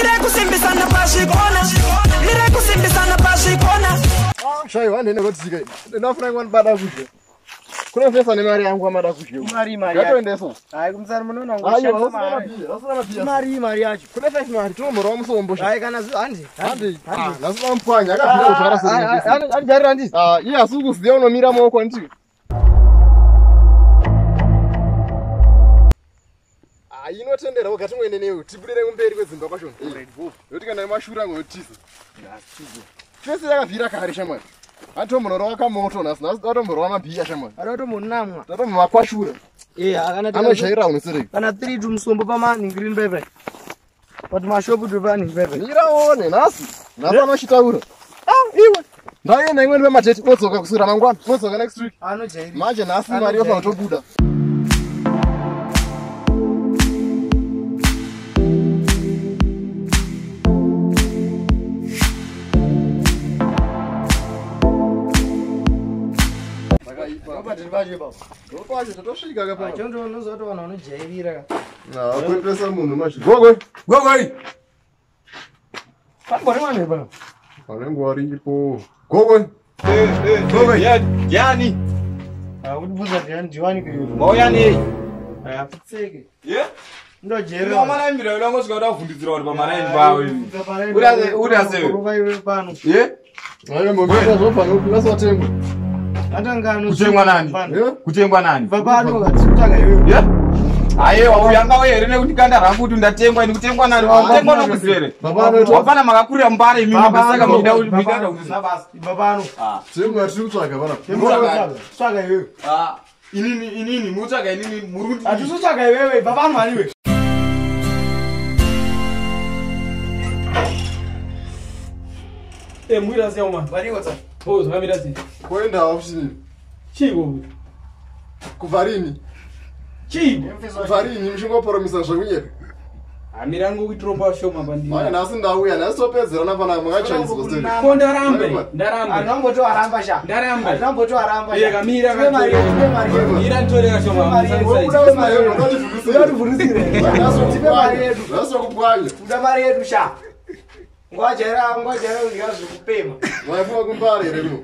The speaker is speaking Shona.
Mirai kusimbisana pazvikona. Mirai kusimbisana pazvikona. Shaiwa ndene rotsika. Ndinofuna ngwanibada kudya. Kunofesa nemari yangu amada kudya. Mari mari. Ngatoendesa. Hayi kumsana munoona Aiwa, ngoshandisa usina mabhiya. mari. Mari mari yacho. Kune 5 mari tinomborwa musombo. Hayi kana handi. Handi. Nhasi vamupwanya akabvira kuzvara seri. Andijarira handi. Ah, iye asi kuziya unomira maoko anditi. Ah, inotendera uga tingoende newe tibudire kumberi kwedzimba kwachona. Yoti kana mashura ngotiza. Fese yakabvira kare shamwari. Atombonorowa kamoto nhasi, nhasi tatomborwa mabhiya shamwari. Adatomboninamwa. Tatombomakwashura. Eh, akana Anojaira unosereka. kana 3 tu musombo pama green paper. But mashopu tu pa green paper. Mira one nhasi. Nhasi anochitaura. Ah, iwe. Ndaenda imweni pematete odzoka kuswera mangwana. Odzoka next week. Anojairira. Manje nhasi mari yofa kutobuda. Ndopacho tatosvika kapa. Chondo unozoti vanhu vanojairira. Ah, kuitesa munhu manje. Gogoi. Gogoi. Pambori vanhu pano. Vanenge varipo. Gogoi. Gogoi. Yani. Ah, kutibvunza ndiani ndiwani kuyo. Mauya nei? Ah, pitseke. Ye? Ndojairira. Mama mira ulangosvika kuda kuvhundutsira vanhu pamaraini pawo imi. Uri ase- Uri pano. Ye? Hayo mbomira zvobva nokulaswa tengwa. Atangano. Kutengwa nani? Eh? Kutengwa nani? Baba katsikutanga iwewe. Ye? Aiwa uyanga uye here nekuti kanda rangu kuti ndatengwa ini kutengwa nani? Kutengwa nokuziva here? Baba anoita Wafana makakurira mubare imi Baba saka ano. muchida Baba muchida ano. kuzvisina basa. Ibva pano. Ah. tengwa tiri kutsvaga panapa. Mutsvaga. Tsvaga iwewe. Ah. Inini inini mutsvaga inini muri kuti Hatisi iwewe, ibva pano mani iwe. Eh, mwira sei uma. Variko tsa. Oh, zvakamira sei? Kuendawo futi. Chiiko? Kubva rini? Chiiko? Kubva rini muchingoporomisa zvekunyepa? Amira ngokuitiromba shoma Manje pandiri. nhasi ndauya, nhasi topedzerana panapa makachaiswa story. Ko ndarambe, Aiwa. ndarambe. Anambotoaramba sha. Ndaramba. Anambotoaramba Iye kamira Tipe mari yedu, tipe mari yedu. Mira nditorera shoma. Mari yedu. musanisai. Mari yedu. Unotivhundusire. Nhasi Tipe mari yedu. Nhasi wakupwanya. Kuda mari yedu sha. Ngwajaira ngwajaira kudya zvekupema. Maifunga kumbare here kuno?